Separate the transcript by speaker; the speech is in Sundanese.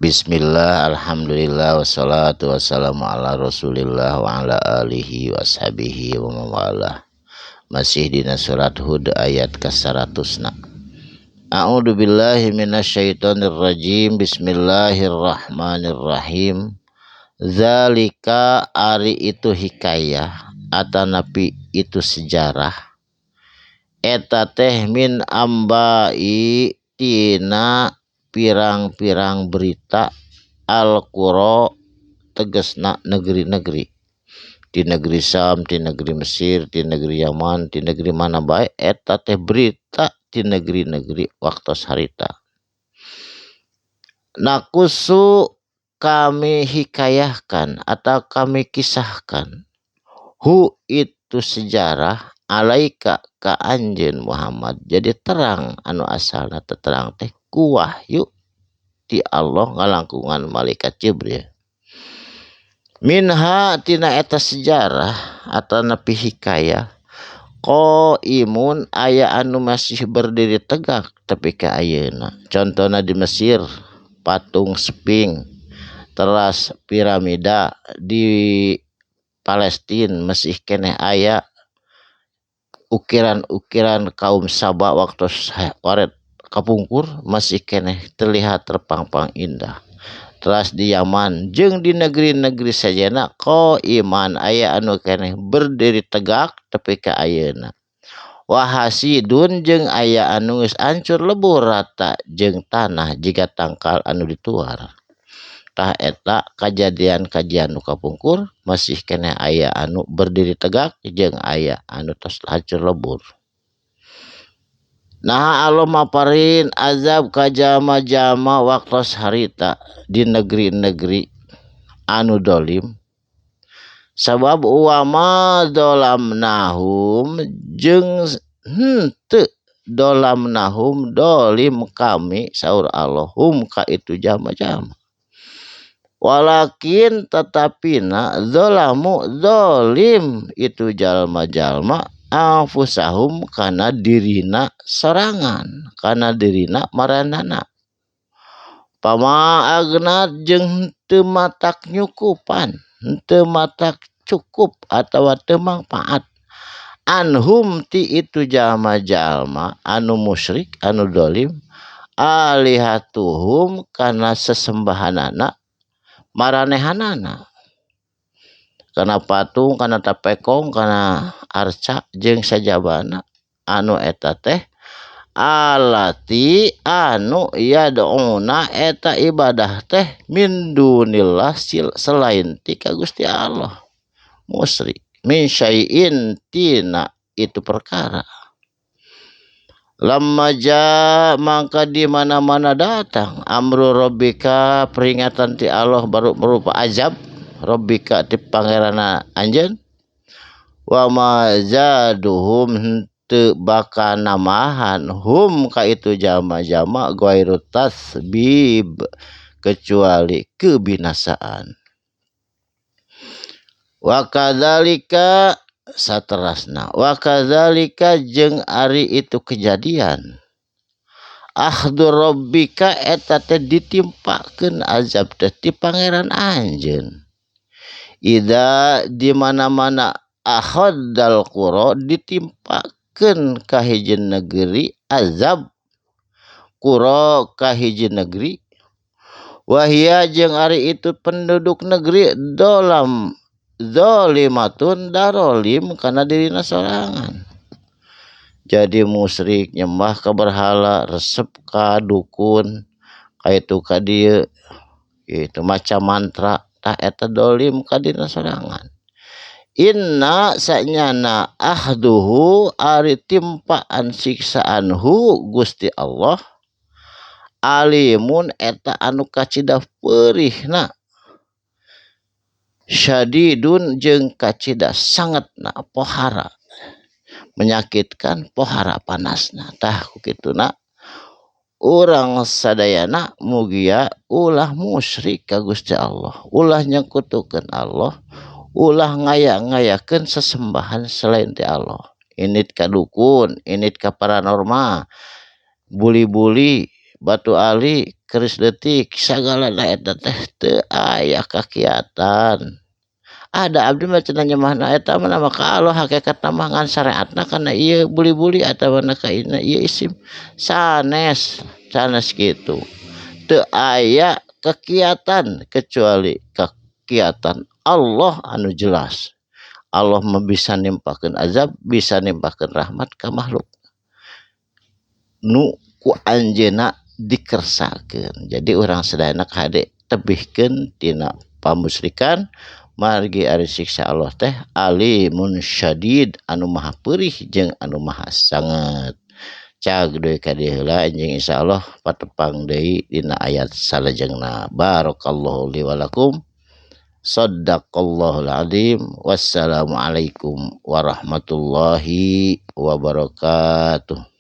Speaker 1: Bismillah, alhamdulillah, wassalatu wassalamu ala rasulillah wa ala alihi wa ashabihi wa mawalah. Masih dina surat Hud ayat ka-100 na. A'udzu billahi minasyaitonir rajim. Bismillahirrahmanirrahim. Zalika ari itu hikayah atanapi itu sejarah eta teh min ambai tina pirang-pirang berita al-qura tegesna negeri-negeri di negeri Syam, di negeri Mesir, di negeri Yaman, di negeri mana bae eta teh berita di negeri-negeri waktos harita. Nakusu kami hikayahkan atau kami kisahkan hu itu sejarah alaika ka anjeun Muhammad. Jadi terang anu asalna terang teh ku wahyu ti Allah ngalangkungan malaikat Jibril. Minha tina eta sejarah atau nepi hikayah qaimun aya anu masih berdiri tegak tepi ka ayeuna. Contohna di Mesir patung Sphinx, teras piramida di Palestina masih keneh aya ukiran-ukiran kaum Saba waktu waret kapungkur masih keneh terlihat terpampang indah. Teras di Yaman jeung di negeri-negeri sajena qaiman aya anu keneh berdiri tegak tepi ka ayeuna. Wa hasidun jeung aya anu geus hancur lebur rata jeung tanah jiga tangkal anu dituar. Tah eta kajadian-kajian nu kapungkur masih keneh aya anu berdiri tegak jeung aya anu tos hancur lebur. Nah Allah maparin azab ka jalma-jalma waktos harita di negeri-negeri anu dolim. Sabab wama dolamnahum jeung henteu dolamnahum dolim kami saur Allah hum ka itu jalma-jalma. Walakin tetapina zolamu zolim itu jalma-jalma anfusahum kana dirina sorangan kana dirina maranana. Pama agnat jeung teu matak nyukupan, teu matak cukup atawa teu mangpaat anhum ti itu jalma-jalma anu musyrik anu dolim alihatuhum kana sesembahanana maranehanana kana patung kana tapekong kana arca jeung sajabana anu eta teh alati anu yad'una eta ibadah teh min dunillah selain ti ka Gusti Allah musyrik min syai'in tina itu perkara. Lamma ja mangka di mana-mana datang amru rabbika peringatan ti Allah baru berupa azab rabbika ti pangeranna anjeun wa ma zaduhum henteu bakal namahan hum ka itu jalma-jalma ghairu tasbib kecuali kebinasaan. Wa kadzalika saterasna wa kadzalika jeung ari itu kejadian akhdu rabbika eta teh ditimpakeun azab teh ti pangeran anjeun. Ida di mana-mana akhadal qura ditimpakeun ka hiji negeri azab qura ka hiji negeri wahia jeung ari itu penduduk negeri dolam zalimatun darolim kana dirina sorangan. Jadi musyrik nyembah ka berhala, resep ka dukun, ka itu ka dieu, itu maca mantra tah eta dolim ka dirina sorangan. Inna sanyana ahduhu ari timpaan siksaan hu Gusti Allah alimun eta anu kacida peurihna syadidun jeung kacida sangetna pohara menyakitkan pohara panasna. Tah ku kituna urang sadayana mugia ulah musyrik ka Gusti Allah, ulah nyekutukeun Allah, ulah ngaya-ngayakeun sesembahan selain ti Allah. Init ka dukun, init ka paranormal, buli-buli, batu ali, keris leutik sagalana eta teh teu aya kakiatan. Ada abdi mah cenah nyemahna eta mah nama ka Allah hakikatna mah ngan syariatna kana ieu buli-buli atawa ka ieu isim sanes sanes kitu. Teu aya kekiatan kecuali kekiatan Allah anu jelas. Allah mah bisa nimpakeun azab, bisa nimpakeun rahmat ka makhluk nu ku anjeunna dikersakeun. Jadi urang sadayana kade tebihkeun tina pamusyrikan margi ari siksa Allah teh alimun syadid anu maha peurih jeung anu maha sanget. Cag deui ka dieu heula anjing insyaallah patepang deui dina ayat salajengna. Barakallahu li wa lakum. Saddaqallahul azim. Wassalamualaikum warahmatullahi wabarakatuh.